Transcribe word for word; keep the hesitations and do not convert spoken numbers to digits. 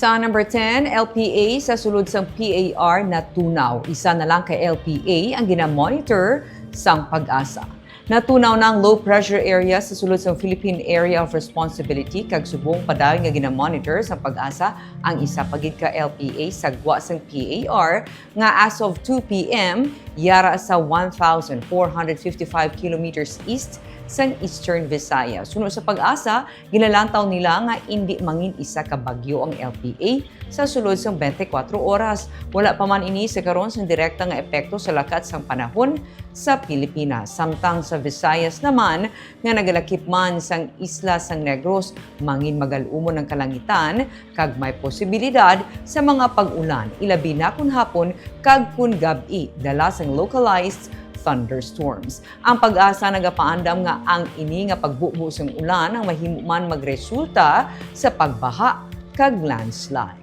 Sa number ten, L P A sa sulod sang P A R natunaw. Isa na lang ka L P A ang ginamonitor sang PAGASA. Natunaw na ang low pressure area sa sulod sang Philippine Area of Responsibility, kag subong pa dayon nga ginamonitor sang PAGASA ang isa pa gid ka L P A sa gwa sang P A R nga as of two P M yara sa one thousand four hundred fifty-five kilometers east sang Eastern Visayas. Suno sa PAGASA, ginalantaw nila nga indi mangin isa ka bagyo ang L P A sa sulod sang twenty-four oras. Wala pa man ini sa karon sang direkta nga epekto sa lakat sang panahon sa Pilipinas. Samtang sa Visayas naman, nga nagalakip man sang isla sang Negros, mangin magal-umon ang kalangitan kag may posibilidad sa mga pag-ulan, ilabi na kon hapon kag kon gab-i, dala sang localized thunderstorms. Ang PAGASA nagapaandam nga ang ini nga pagbubo sang ulan ang mahimo man magresulta sa pagbaha kag landslide.